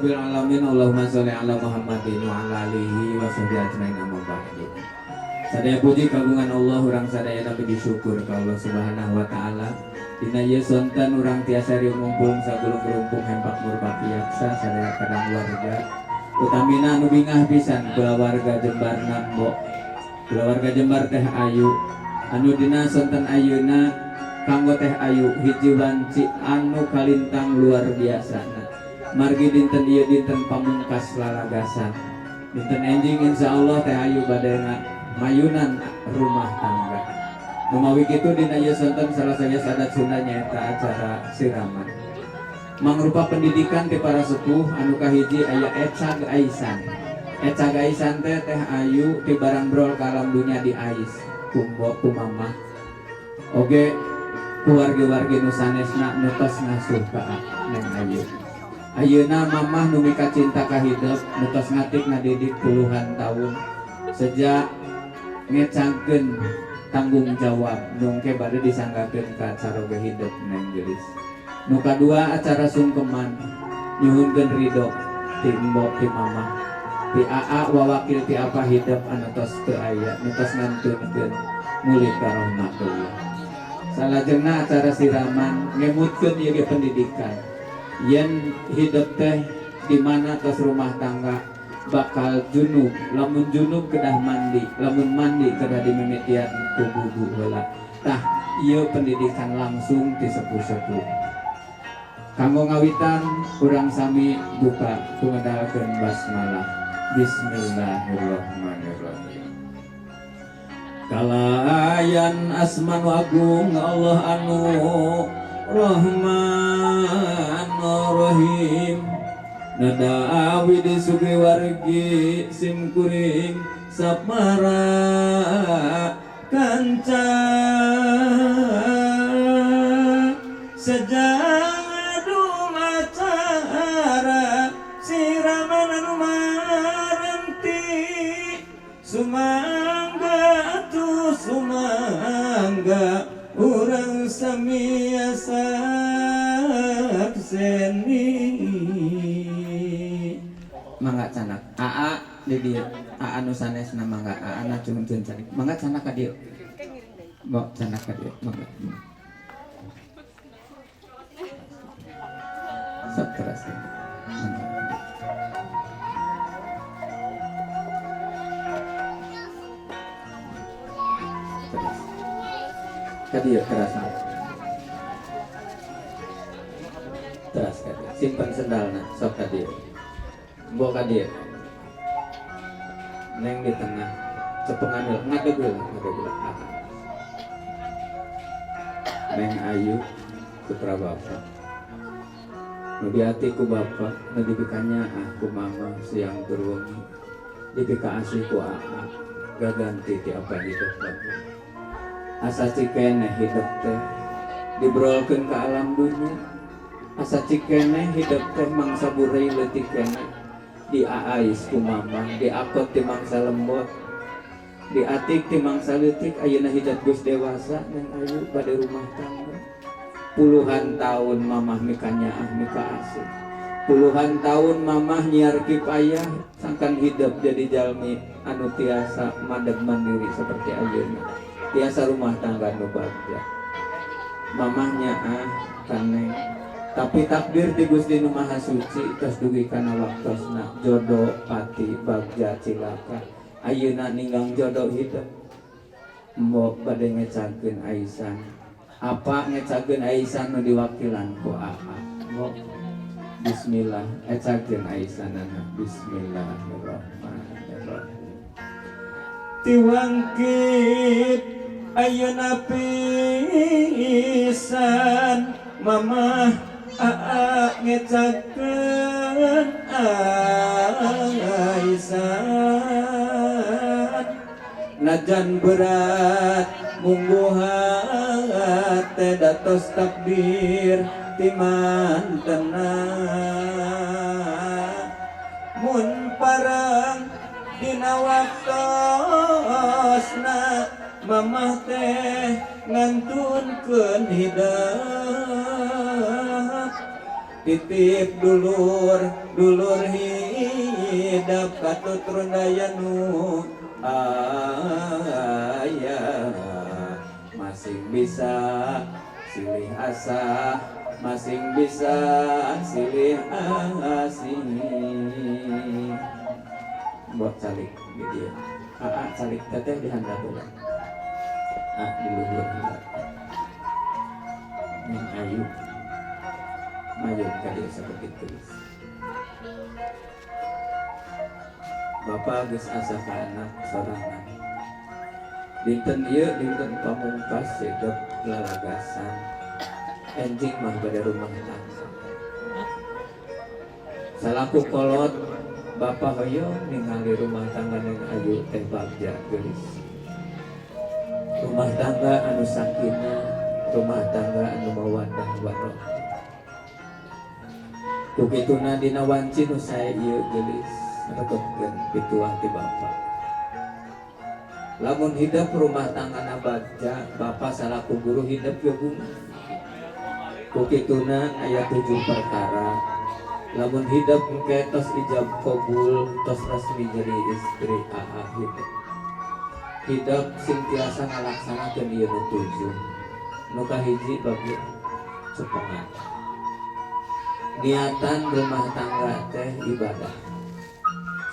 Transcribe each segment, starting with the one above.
Rabbil alamin. Allahumma sholli ala Muhammadin wa ala alihi wa sahbihi ajmain, amma ba'du. Sadaya puji kagungan Allah, urang sadaya tapi disyukur ka Allah Subhanahu wa taala. Dina ieu sonten urang tiasa riung ngumpul sagulung rumpung hempak murbaki yaksa sadaya kadang warga. Utamina anu bingah pisan kulawarga Jembar Nambo. Kulawarga Jembar Teh Ayu anu dina sonten ayeuna kanggo Teh Ayu hiji wanci anu kalintang luar biasa. Margi dinten ieu dinten pamungkas lalagasan. Dinten enjing insyaallah Teh Ayu bade mayunan rumah tangga. Numawi kitu dina ieu sonten salah sawios adat Sunda nyaeta acara siraman. Mangrupa pendidikan ti para sepuh anu kahiji aya ecag aisan. Ecag aisan teh Teh Ayu ti barang brol ka alam dunya diais ku mbok ku mamah. Oge ku wargi-wargi nu sanesna nu tos ngasuh ka Neng Ayu. Ayeuna mamah nu mika cinta ka hidup nu tos ngatik ngadidik puluhan tahun sejak ngecangkeun tanggung jawab nungke bade disanggakeun ka caroge hidup Neng Geulis. Nu kadua acara sungkeman nyuhunkeun ridho ti mbok ti mamah ti aa wawakil ti apa hidup anu tos teu aya nu tos ngantunkeun mulih ka rahmatullah. Salajengna acara siraman ngemutkeun ieu ge pendidikan yen hidup teh di mana tos rumah tangga bakal junub, lamun junub kedah mandi, lamun mandi kedah dimimitian ku gugu heula. Tah ieu pendidikan langsung ti sepuh-sepuh. Kanggo ngawitan urang sami buka ku ngedalkeun basmalah. Bismillahirrahmanirrahim. Kalayan asma nu agung Allah anu Rahman Rahim. Nada awidi sugri wargi simkuring sapara kanca sejak acara siraman anu marenti sumangga atuh sumangga urang sami sakseni. Mangga canak aa di dieu aa nu sanesna mangga aa na cungcun canik mangga canak ka dieu mbok canak ka dieu mangga sok teras mangga. Terus ka dieu teras teras ka dieu simpen sendalna sok ka dieu mbok ka dieu Neng di tengah cepengan heula ngadeg heula ngadeg heula. Neng Ayu putra bapak nu diati ku bapak nu dipika nyaah ku mama siang tur wengi dipika asih ku aa gaganti ti apa hidup bapak asa cikeneh hidup teh dibrolkeun ka alam dunya asa cikeneh hidup teh mangsa burei leutik keneh diaais ku mama diakot ti mangsa lembot diatik ti mangsa leutik ayeuna hidup geus dewasa Neng Ayu bade rumah tangga puluhan tahun mamah mika nyaah mika asih puluhan tahun mamah nyiar kipayah sangkan hidup jadi jalmi anu tiasa madeg mandiri seperti ayeuna tiasa rumah tangga nu bagja mamah nyaah ka Neng tapi takdir ti Gusti Nu Maha Suci tos dugi kana waktosna jodoh pati bagja cilaka ayeuna ninggang jodoh hidup mbok bade ngecagkeun aisan apa ngecagkeun aisan nu diwakilan ku aa mbok bismillah ecagkeun aisanana bismillahirrahmanirrahim. Tiwangkit ayeuna pisan mamah aa ngecagkeun aisan najan berat mungguh hate datos takdir ti mantena mun parang dina waktosna mamah teh ngantunkeun hidup. Titip dulur dulur hidap katut rundaya nu aya masing bisa silih asah masing bisa silih asih. Buat calik di dia aa calik teteh di handap heula ah di luhur handap Neng Ayu mayun ka dieu saeutik geus. Bapa geus asa ka anak sorangan. Dinten ieu dinten pamungkas hidep lalagasan. Enjing mah bade rumah tangga. Salaku kolot bapa hoyong ningali rumah tangga Neng Ayu teh bagja geulis. Rumah tangga anu sakinah, rumah tangga anu mawaddah warahmah. Ku kituna dina wanci nu sae ieu geulis rekepkeun pituah ti bapa. Lamun hidep rumah tanggana bagja, bapa salaku guru hidep ge bungah. Ku kituna aya tujuh perkara lamun hidep engke tos ijab qabul tos resmi jadi istri aa hidep. Hidep sing tiasa ngalaksanakeun ieu nu tujuh. Nu kahiji bagi cepengan. Niatan rumah tangga teh ibadah.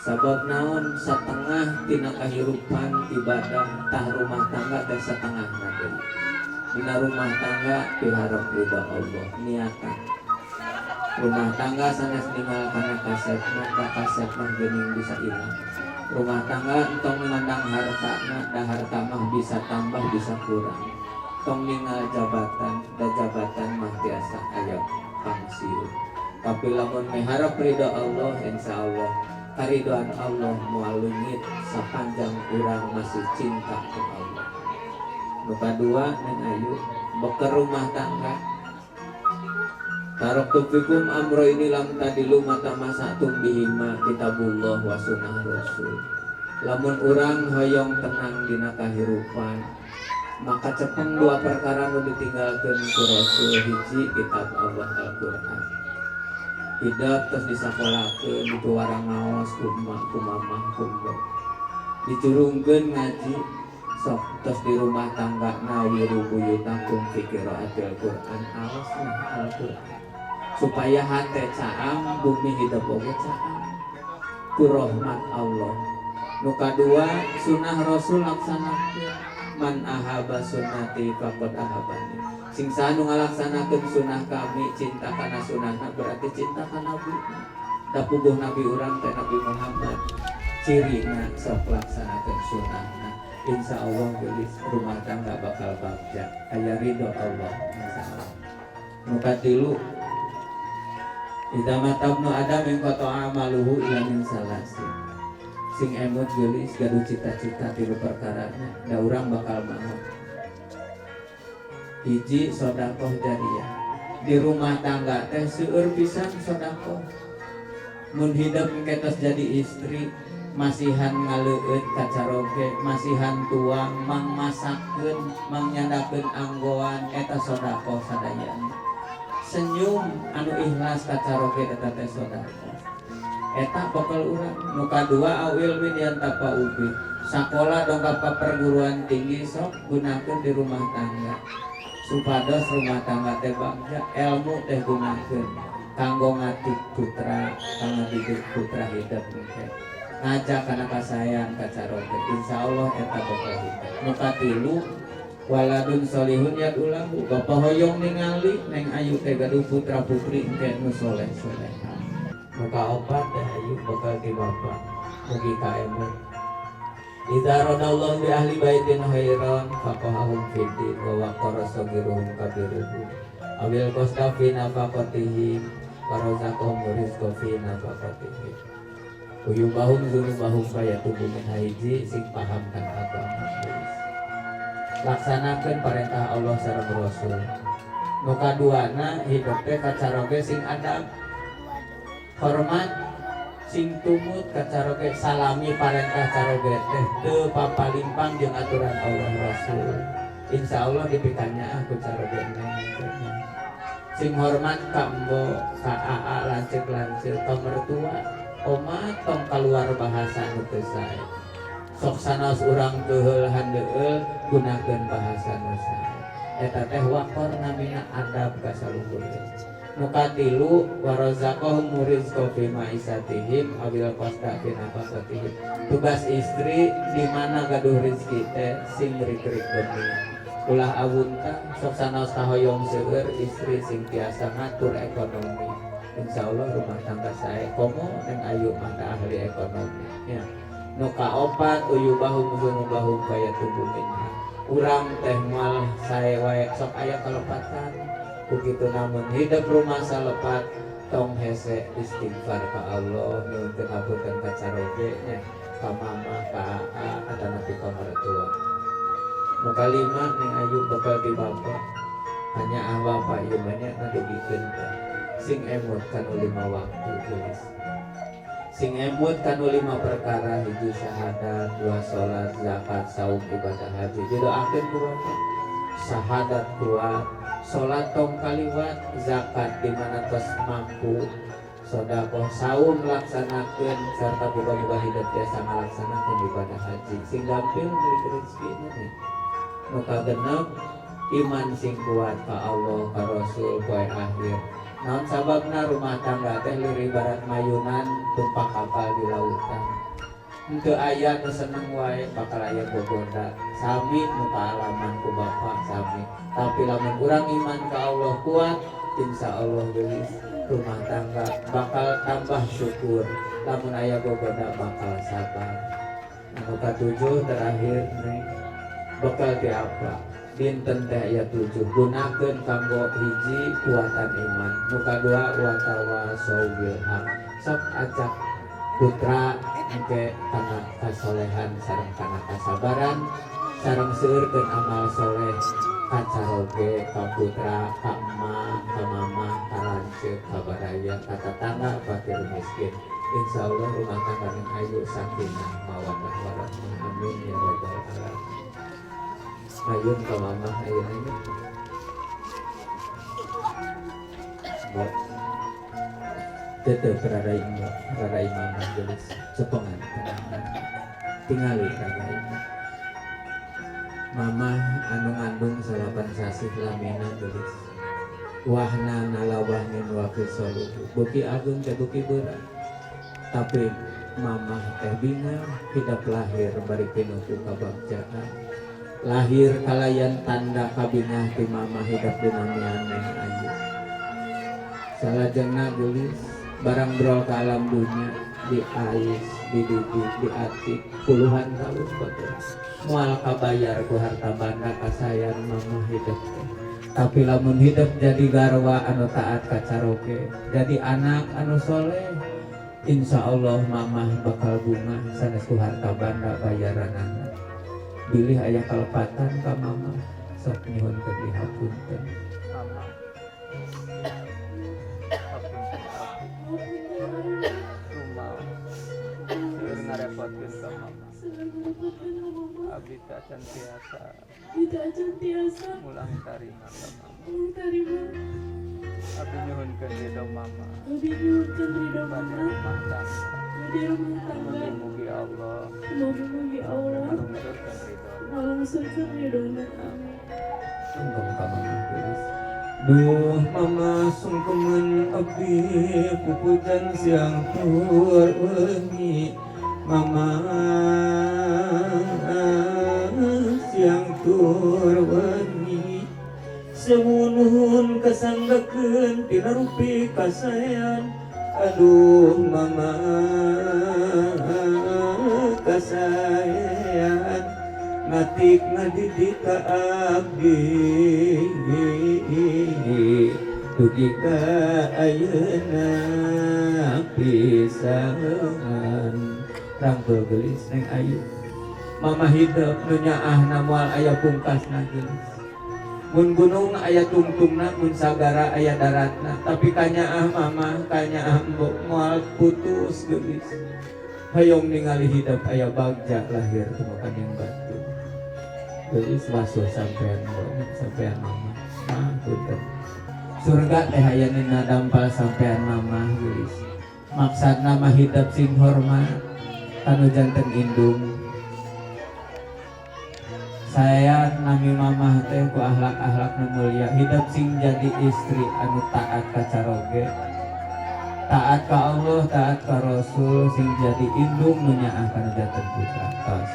Sabab naon satengah tina kahirupan ibadah tah rumah tangga teh satengahna deui. Dina rumah tangga piharep ridho Allah niatan. Rumah tangga sanes ningal kana kasepna da kasep mah geuning bisa ilang. Rumah tangga entong memandang hartana da harta mah bisa tambah bisa kurang. Tong ningal jabatan da jabatan mah tiasa aya pangsiun. Tapi lamun miharep ridho Allah insya Allah karidoan Allah moal leungit sapanjang urang masih cinta ke Allah. Nu kadua Neng Ayu beker rumah tangga. Taraktu fikum amroini lam tadillu ma tamassaktum bihima kitabullah wa sunnah rasul. Lamun urang hoyong tenang dina kahirupan maka cepeng dua perkara nu ditinggalkeun ku Rasul hiji kitab Allah Al-Qur'an. Hidep tos disakolakeun dipiwarang ngaos ku emak ku mamah ku embek. Dicurungkeun ngaji sok tos di rumah tangga nawiru buyutakum fi qiraatil Qur'an aos nah Al-Qur'an. Supaya hate caang bumi hidep oge caang ku rahmat Allah. Nu kadua sunah Rasul laksanakeun man ahaba sunnati faqad ahabani. Sing saha nu ngalaksanakeun sunah kami cinta kana sunahna berarti cinta ka nabi. Da puguh nabi urang teh Nabi Muhammad. Cirina sok laksanakeun sunahna. Insya Allah geulis rumah tangga bakal bagja aya ridho Allah insya Allah. Nu katilu idza mata ibnu adam inqata'a amaluhu illa min salasin. Sing emut geulis gaduh cita-cita tilu perkarana da urang bakal maot. Hiji sodakoh jariah. Di rumah tangga teh seueur pisan sodakoh. Mun hidep engke tos jadi istri masihan ngaleueut kacaroge, masihan tuang, mang masakeun, mang nyandakeun anggoan eta sodakoh sadayana. Senyum anu ikhlas kacaroge eta teh sodakoh. Eta bekal urang. Nu kadua au ilmin yantafa'u bih. Sakola dongkap ka perguruan tinggi sok gunakeun di rumah tangga. Supados rumah tangga teh bagja, ilmu teh gunakeun kanggo ngatik putra, kanggo didik putra hidep engke. Ngajak kana kasayang kacaroge. Insyaallah eta bekal hidep. Nu katilu waladun solihun yad'ulahu. Bapa hoyong ningali Neng Ayu teh gaduh putra putri engke nu soleh-soleha. Nu kaopat teh Ayu bekal ti bapa mugi kaemut. Idza radallahu bi ahli baitin khairan faqahum fiddin wa waqara sagiruhum kabiruhum. Awil qasta fi nafaqatihim wa razaqahum rizqa fi nafaqatihim. Uyubahum zunubahum fayatubu min haiji sing paham kana agama. Laksanakeun perintah Allah sareng Rasul. Nu kaduana hidup teh kacaroge sing adab. Hormat sing tumut kacaroge salami parentah caroge teh teu papalimpang jeung aturan Allah Rasul. Insya Allah dipikannya ku caroge neng. Sing hormat ka embo, ka aa, lanceuk-lanceuk, ka mertua, oma, tong keluar bahasa nu teu sae. Sok sanaos urang keuheul handeueul, gunakeun bahasa nu sae. Eta teh waqor namina, adab ka saluhureun. Nu katilu, warazaqahum rizqa fi maisatihim awil qasda fi nafaqatihim. Tugas istri di mana gaduh rezeki teh sing rik-rik geni, ulah awunta. Sok sanaos kahoyong seueur, istri sing tiasa ngatur ekonomi, insya Allah rumah tangga sae. Komo neng ayu mah ahli ekonomi ya. Nu kaopat, uyubahum dzunubahum fayatubu minha. Urang teh moal sae wae, sok aya kalepatan. Begitu namun hidup rumah salepat, tong hese istighfar ka Allah, nyuhunkeun hapunten ka caroge nya, ka mama, ka aa, atanapi ka mertua. Nu kalima, neng ayu, bekal di bapak hanya ah bapak ieu mah nya, ngadugikeun teh sing emut kanu lima waktu geus, sing emut kanu lima perkara: hiji syahadat, dua salat, zakat, saum, ibadah haji. Didoakeun ku bapak syahadat kuat, salat tong kaliwat, zakat di mana tos mampu, sodakoh, saum laksanakeun, serta boga-boga hidup biasa ngalaksanakeun ibadah haji, sing gampil milik rezeki nih. Nu kagenep, iman sing kuat ka Allah, ka Rasul, poe akhir. Naon sababna? Rumah tangga teh lir ibarat mayunan tumpak kapal di lautan. Henteu aya nu seneng wae, bakal aya gogoda. Sami nu kaalaman ku bapak sami. Tapi lamun urang iman ka Allah kuat, insya Allah geulis rumah tangga bakal tambah syukur. Lamun aya gogoda bakal sabar. Anu katujuh terakhir nih, bekal ti apa? Dinten teh aya tujuh, gunakeun kanggo hiji, kuatan iman. Nu kadua, watawasau bil haq. Sok acak putra engke kana kasolehan sareng kana kasabaran, sareng seueurkeun amal soleh ka caroge, ka putra, ka emak, ka mama, ka lanceuk, ka baraya, ka tetangga, fakir miskin. Insya Allah rumah tangga yang ayu, sakinah mawaddah warahmah, amin ya rabbal alamin. Ayun ka mama ayeuna nya. Mbok tetep rarai mbok, rarai mama geus cepengan tenangan, tingali rarai mama anu ngandung 9 sasih lamina geus. Wahnan ala wahnin wa fisaluhu, beuki ageung teh beuki berat, tapi mamah teh bingah hidup lahir bari pinuh ku kabagjaan, lahir kalayan tanda kabingah ti mamah hidup dinamian neng ayu. Salajengna geulis, barang brol ke alam dunia, diais, dididik, diatik puluhan tahun batur, moal kabayar ku harta banda kasayan mamah hidup teh. Tapi lamun hidup jadi garwa anu taat ka caroge, jadi anak anu soleh, insya Allah mamah bakal bungah sanes ku harta banda bayaranana. Bilih aya kalepatan ka mama, sok nyuhunkeun dihapunten. Mama. Hapunten abdi. Kumaha? Seueur ngarepotkeun ka mama. Abdi teh acan tiasa Tidak acan tiasa mulang tarima ka mama. Tarima. Abdi nyuhunkeun ridho mama. Abdi nyuhunkeun ridho Bade mama. Rumah tangga. Bade rumah tangga. Mugi-mugi Allah Mugi-mugi Allah ngalungsurkeun ridho. Ngalungsurkeun ridhona, amin. Sungkem ka mama geus. Duh mama, sungkemen abdi pupujan siang tur wengi, mama, siang tur wengi. Sewu nuhun kasanggakeun tina rupi kasaean, aduh mama, kasaean ngatik ngadidik ka abdi dugi ka ayeuna pisangan. Rangkul geulis neng ayu. Mama hidup nu nyaahna moal aya pungkasna geulis. Mun gunung aya tungtungna, mun sagara aya daratna, tapi kanyaah mama, kanyaah embok moal putus geulis. Hoyong ningali hidup aya bagja lahir temukan yang batu geulis, wasuh sampean mbok, sampean mama. Mah punten. Surga teh aya dina dampal sampean mamah, geulis. Maksudna mah hidep sing hormat kanu janten indung. Saya nami mamah teh ku ahlak-ahlak nu mulia, hidep sing jadi istri anu taat ka caroge, taat ka Allah, taat ka Rasul, sing jadi indung nu nyaah kana janten putra. Tos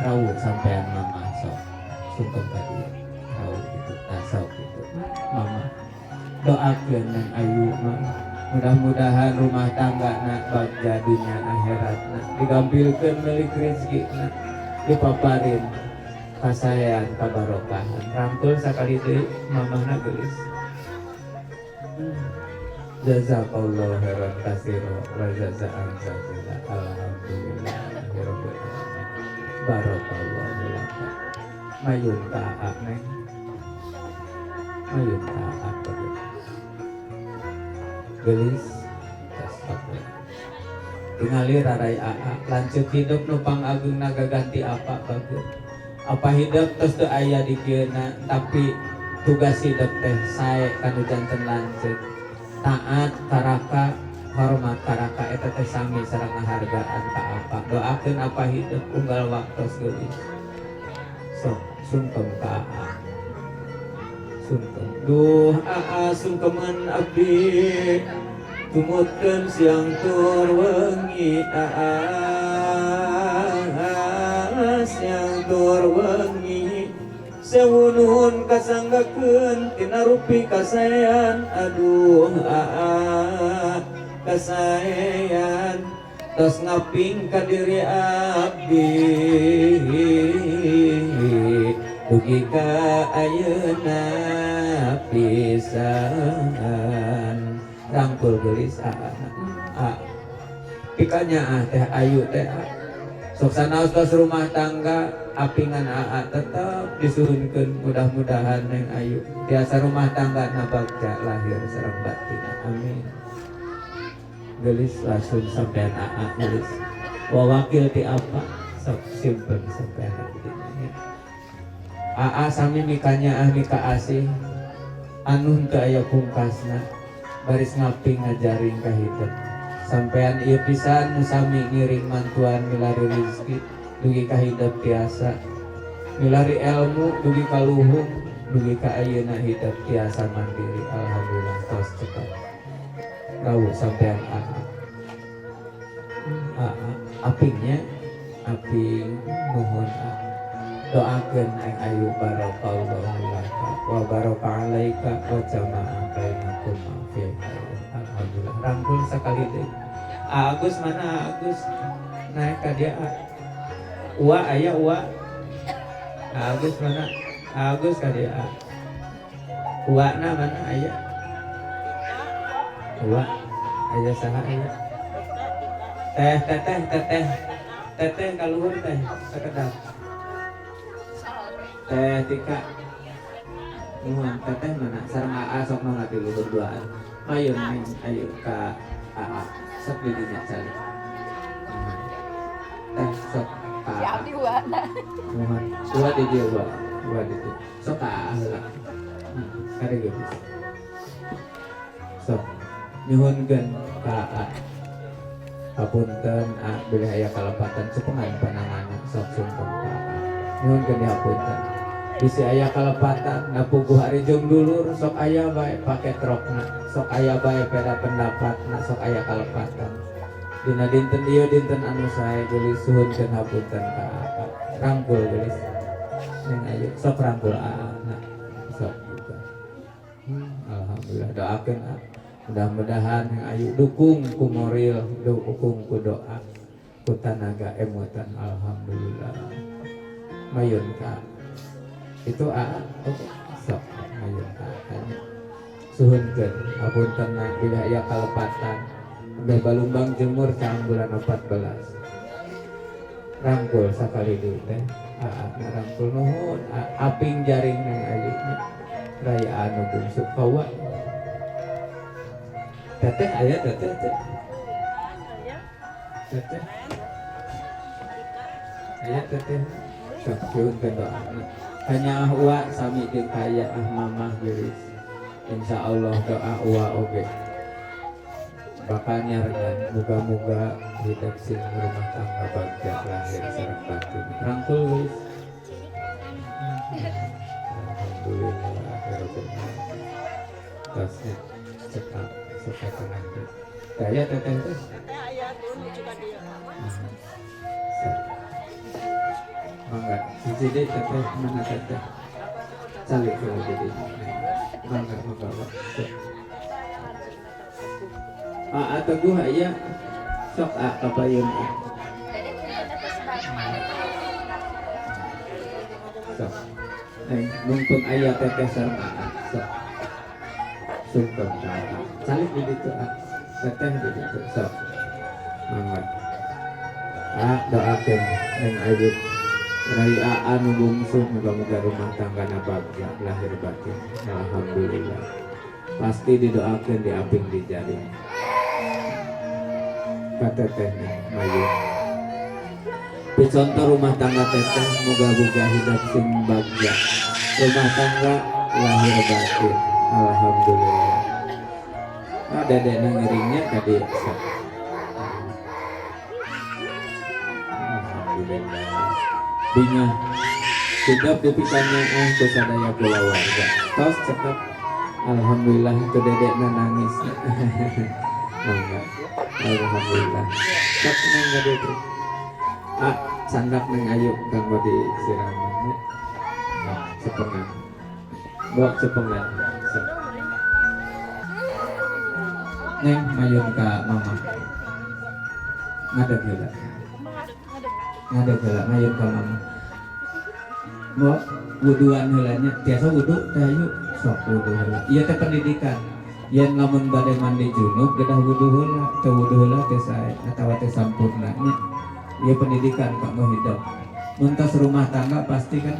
rawuh sampean mamah, sok sungkem ka dieu, rawuh gitu. Tah, sok gitu mama, doakeun Neng Ayu mah mudah-mudahan rumah tangga na bagja dunia akhirat na, digampilkeun milik rezeki na, dipaparin kasaean kabarokahan. Rangkul sakali deui mamahna, geulis. Jazakallahu khairan katsira wa jazaan jazila. Alhamdulillahirabbil alamin. Barakallahu laka. Mayun ka aa, Neng. Mayun ka aa, geulis. Tos tingali rarai aa, lanceuk hidup nu pangageung ganti apa bagus apa hidup tos teu aya di kieu, tapi tugas hidup teh sae kanu janten lanceuk, taat karaka, hormat karaka, eta teh sami sareng ngahargaan ka apa. Doakeun apa hidup unggal waktos, geulis. Sok sungkem ka aa, sungkem. Duh aa, sungkeman abdi tumutkeun siang tur wengi aa, siang tur wengi. Sewu nuhun kasanggakeun tina rupi kasaean. Aduh aa, kasaean tos ngaping ka diri abdi dugi ka ayeuna pisan. Rangkul, geulis, aa. A pikanya ah teh Ayu teh ah. Sok sanaos tos rumah tangga apingan aa tetep disuhunkeun, mudah-mudahan Neng Ayu tiasa rumah tangga na bagja lahir sareng batin, amin. Gelis, langsung sampean aa, gelis. Wawakil ti apa, sok simpen sampean abdi. Aa sami mikanya ah mika asih anu henteu aya pungkasna, baris ngaping ngajaring ka hidup sampean ieu pisan nu sami ngiring mantuan milari rezeki dugi ka hidup tiasa milari ilmu dugi ka luhung dugi ka ayeuna hidup tiasa mandiri. Alhamdulillah. Tos cepat rawuh sampean aa. Aa apingnya, aping, nuhun aa. Doakeun Neng Ayu, barakallahu laka wa baraka alaika wa jama'a bainakum fi khair. Alhamdulillah. Rangkul sekali deui. Agus mana? Agus naik ka dia. Ua aya ua? Agus mana? Agus ka dia. Ua na mana, aya ua? Aya saha, aya teh teteh teteh teteh kaluhur teh sakedap teh Tika. Nuhun. Teteh mana sareng aa? Sok mangga di luhur duaan. Ayo Neng, ayo ka aa, sok di dinya calik teh, sok ka Si aa. Abdi wana. Nuhun. Ua di dieu, ua ua di dieu, sok ka aa heula. Kade geus sok nyuhunkeun ka aa. Hapunten a bilih aya kalepatan, cepengan pananganna, sok sungkem ka aa, nyuhunkeun dihapunten bisi aya kalepatan. Napuguh ari jeung dulur sok aya bae pake trokna, sok aya bae beda pendapatna, sok aya kalepatan. Dina dinten ieu dinten anu sae, geulis, suhunkeun hapunten ka aa. Rangkul, geulis, Neng Ayu, sok rangkul aa na, sok juga. Alhamdulillah. Doakeun aa, mudah-mudahan Neng Ayu dukung ku moral, dukung ku doa, ku tanaga emutan. Alhamdulillah. Mayun ka itu aa. Oke, sok mayun ka aa, suhunkeun hapunten bila aya kalepatan. Udah balumbang jemur caang bulan 14. Rangkul sakali deui teh aa, rangkul. Nuhun. Aping jaring Neng Ayu nya raya anu bungsu kawa. Teteh aya teteh teh? Teteh aya teteh? Sok nyuhunkeun doana. Hanya ua sami jeung kaya ah mamah, geulis. Insya Allah doa uwa oge bakal nyarengan. Muga-muga hidup sing rumah tangga bagja lahir sareng batin. Rangkul wis. Alhamdulillah rabbil alamin. Tasnya cekap suka tenang deh. Daya teteh teh. Sok. Mangga, hiji deui teteh, mana teteh? Calik heula jadi. Mangga, mangga, Pak. Sok. Aa Teguh aya, sok a kapayun a. Sok. Neng, mumpung aya teteh sareng aa, sok. Sungkem ka aa. Calik di ditu a. Teteh di ditu, sok. Mangga. A doakeun Neng Ayu. Rai aa nu bungsu, muga-muga rumah tanggana bagja lahir batin. Alhamdulillah. Pasti didoakeun diaping di jari. Ka teteh mayun. Picontoh rumah tangga teteh, muga-muga hidup sing bagja. Rumah tangga lahir batin. Alhamdulillah. Ah, dedek ngiringnya tadi sok. Alhamdulillah. Bingah hidup dipikannya ku sadaya kulawarga. Tos cekap. Alhamdulillah itu dedekna nangis. Mangga. Alhamdulillah. Sok neng ka ditu. Ah, candak Neng Ayu kanggo disiraman nya. Nah, cepengan. Bok cepengan. Sok. Neng mayun ka mama. Ngadeg heula. Ngadeg heula mayun ka mama. Bok wuduan heula nya. Tiasa wudu teh Ayu? Sok wudu heula. Ieu teh pendidikan. Yen lamun bade mandi junub gedah wudu heula, teu wudu heula teh sae atawa teh sampurna nya. Ieu pendidikan kanggo hidup. Mun tos rumah tangga pasti kan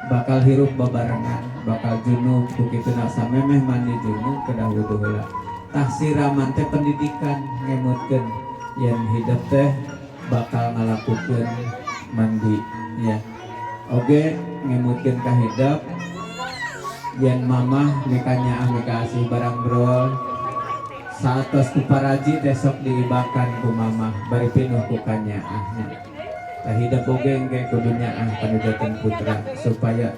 bakal hirup babarengan, bakal junub ku kituna samemeh mandi junub kedah wudu heula. Tah siraman teh pendidikan ngemutkeun yen hidup teh bakal ngalakukeun mandi ya. Oge ngemutkeun ka hidup yen mamah mikanyaah mikaasih barang brol saatos ku paraji teh sok diibakan ku mamah bari pinuh ku kanyaahnya. Tah hidup oge engke kudu nyaah panujukeun putra supaya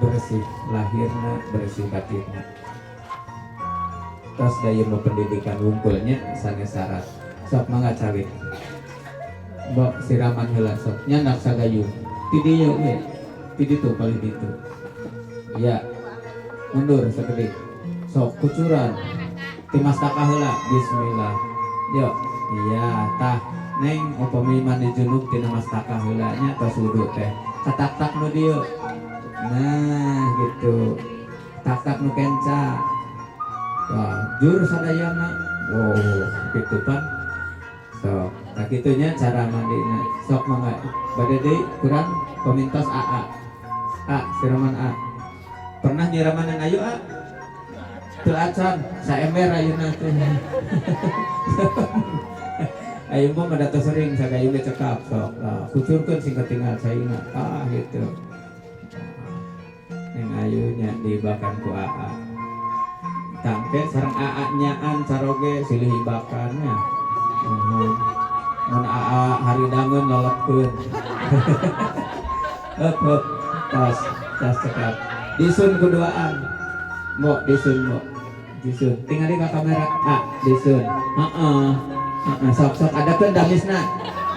bersih lahirna, bersih batinna. Tos da ieu mah pendidikan wungkulnya sanes syarat. Sok mangga cawit. Bok siraman heula sok nyandak sagayung. Ti dieu we. Ti ditu palih ditu. Ya. Mundur sakedik. Sok kucuran. Ti mastaka heula bismillah. Yo. Iya, tah Neng upami mandi junub tina mastaka heula nya tos wudu teh. Katak-tak nu dieu. Nah, gitu. Tak-tak nu kenca. Wah, jur sadayana. Wow, gitu pan. Sok, tah kitunya cara mandina. Sok mangga. Bade deui kurang pamintos AA. A, siraman A. Pernah nyiraman yang ayu A? Teu acan, saember ayeuna teh. Ayo mah mah tos sering sagayung ge cekap sok. Nah, kucurkeun sing katinggal caina. Ah gitu. Neng ayunya diibakan ku AA. Tangke sareng AA nyaan caroge silih ibakannya. Mun AA haridangeun lolopkeun. Heup heup tos tos cekap. Disun kuduaan. Mbok disun mbok. Disun. Tingali ka kamera. Ah, disun. Heeh. Heeh, sok sok adakeun damisna.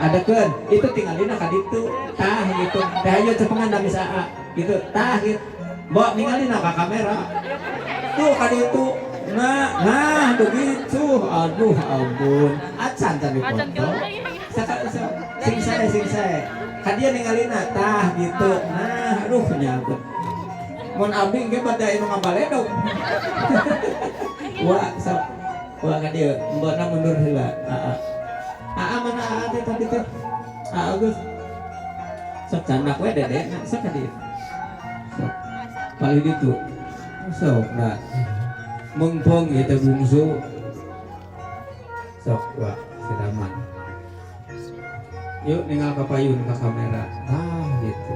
Adakeun. Itu tingalina ka ditu. Tah gitu. Teh ayo cepengan damis AA. Gitu. Tah gitu. Mbok ningalina ka kamera. Tuh ka ditu. Nah, nah begitu. Aduh ampun. Acan can dipoto. Saka sing sae sing sae. Ka dieu ningalina tah gitu. Nah, aduh nyampun. Mun abdi engke bade anu ngabaledog. Wah, sok. Wah ka dieu, mbokna mundur heula. Aa. Aa mana aa teh tadi teh? Aa Agus. Sok candak we dede, nah, sok ka dieu. Sok. Palih ditu. Sok nah. Mengpong ieu teh bungsu. Sok wah siraman. Yuk ninggal ka payun ka kamera. Ah gitu.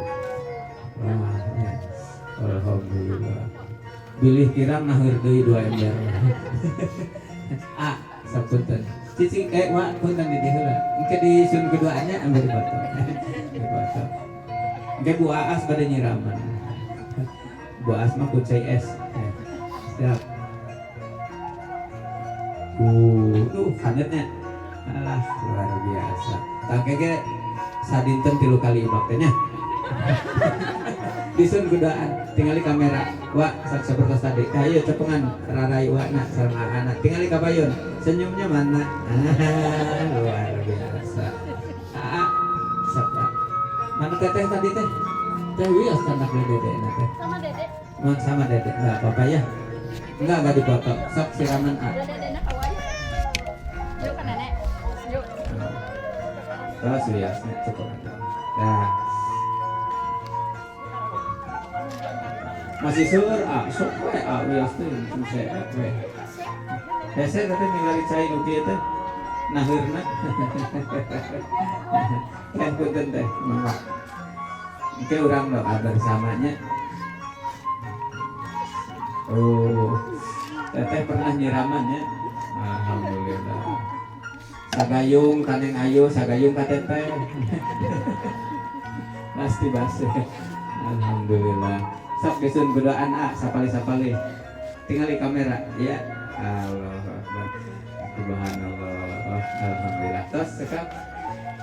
Wah, ya. Alhamdulillah. Bilih kirang naheur deui 2 ember. Ah, sapunten. Cici, eh, wa, punten di dieu heula. Engke di sun keduanya ambil foto. Di foto. Engke Bu Aas bade nyiraman. Bu Aas mah kucai es. Eh, siap. Duh, hanetnya. Alah, luar biasa. Tangke ge sadinten 3 kali ibak teh nya. Disun godaan, tingali kamera. Wa, sak sapertos tadi. Ayo cepengan rarai wa na sareng anak. Tingali ka payun. Senyumnya mana? Ah, luar biasa. Aa, siapa? Mana teteh tadi teh? Teh wios kan dede na teh. Sama Dede. Mang sama dede, enggak apa-apa ya. Enggak dipoto. Sok siraman A. Ada Dede nak kawan. Yuk kan nenek. Yuk. Terus wiosnya cukup aja. Nah. Masih sur, ah, sok we, ah, wios teh sehat we. Hese teh ningali cai nu kieu teh. Naheurna. Teh punten teh, mangga. Engke urang doa bersamanya. Oh, teteh pernah nyiraman ya? Alhamdulillah. Sagayung ka Neng Ayu, sagayung ka teteh. Pasti basah. Alhamdulillah. Sok disun berdoaan ah, sapali-sapali. Tingali kamera, ya. Allahu Akbar. Subhanallah. Alhamdulillah. Tos sekap.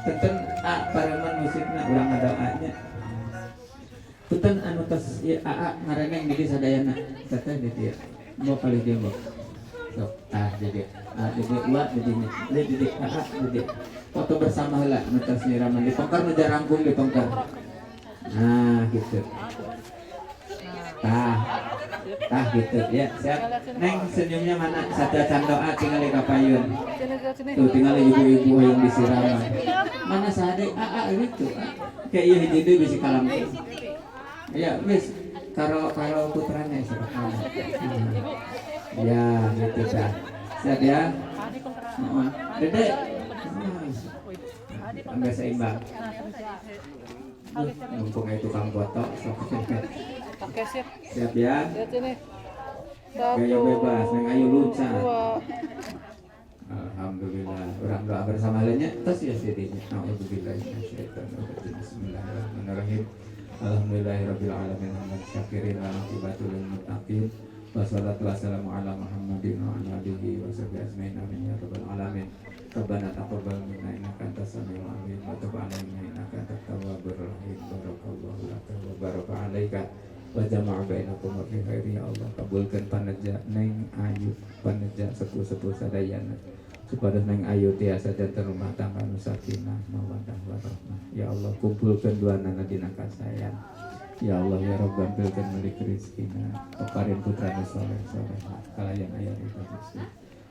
Punten ah pareman musikna urang ngadoanya. Punten anu tos ieu aa ngareneng di sadayana. Teteh di dieu. Mau kali dia mbok. Sok, ah jadi ah jadi wa jadinya. Di di aa jadi. Foto bersama heula nu tos nyiraman di pengker nu jarangkung di pengker. Nah, gitu. Tah. Tah gitu ya, siap. Neng senyumnya mana? Satya doa tingali ka payun. Tuh tingali ibu-ibu yang disiraman. Mana sade aa gitu. Kayak ieu hiji deui bisi kalam. Ya, wis karo karo putranya subhanallah. Ya, gitu dah. Siap ya. Heeh. Dede. Enggak seimbang. Mumpung aya tukang foto sok. Oke, sip. Siap ya. Lihat sini. Gaya 1, bebas, Neng Ayu luncat. 2. Alhamdulillah. Urang doa bersama lainnya tos ya sirinya. A'udzubillahi minasyaitonir rajim. Bismillahirrahmanirrahim. Alhamdulillahirabbil alamin hamdan syakirin wa aqibatul lil muttaqin. Wassalatu wassalamu ala Muhammadin wa ala alihi wa sahbihi ajmain. Amin ya rabbal alamin. Rabbana taqabbal minna innaka antas samiul alim wa tub alaina innaka antat tawwabur rahim. Barakallahu laka wa baraka alaika wa jama'a bainakum fi khairi ya Allah. Kabulkeun paneja Neng Ayu, paneja sepuh-sepuh sadayana. Supados Neng Ayu tiasa janten rumah tangga nu sakinah mawaddah warahmah. Ya Allah, kumpulkeun duanana dina kasayang. Ya Allah ya Rabb, gampilkeun milik rezekina, paparin putra nu soleh soleha kalayan aya ridho Gusti.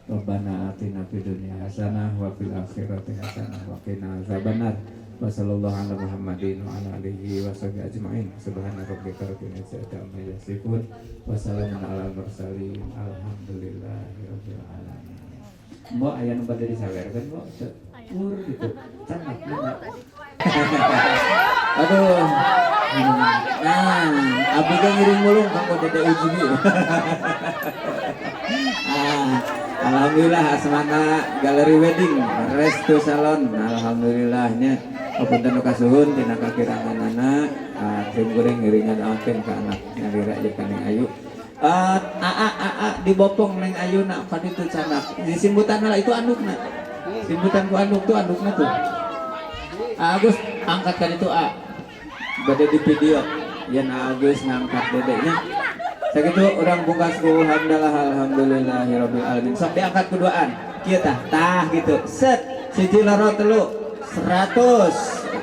Rabbana atina fid dunya hasanah wa fil akhirati hasanah wa qina azabannar. Wa sallallahu ala Muhammadin wa ala alihi wa sahbihi ajmain. Subhana rabbika rabbil izzati amma yasifun wa salamun alal mursalin. Alhamdulillahi rabbil alamin. Mbok aya nu bade disawerkeun mbok seur gitu. Canak mana? Aduh. Nah, abdi ge ngiring mulung kanggo Dede Ujbi. Ah, alhamdulillah asmana galeri wedding resto salon. Alhamdulillahnya apunten nu kasuhun tina kakiranganana, tim kuring ngiringan akeun ka anak nyalira jeung ka Neng Ayu. Aa aa dibopong Neng Ayu na ka ditu canak. Disimbutan lah itu andukna. Simbutan ku anduk tuh andukna tuh. Agus angkat kan itu A. Bade di video yen Agus ngangkat dedeknya. Sakitu urang bungkas ku hamdalah alhamdulillahirabbil alamin. Sok diangkat kuduaan. Kieu tah, tah gitu. Set, 1 2 3 100.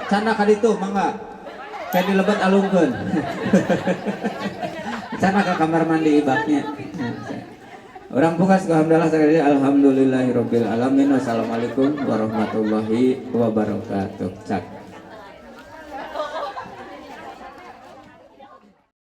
Cana ka ditu mangga. Kayak dilebet alungkeun. Cana ka kamar mandi ibaknya. Urang bungkas ku hamdalah sakali alhamdulillahirabbil alamin. Wassalamualaikum warahmatullahi wabarakatuh. Cak.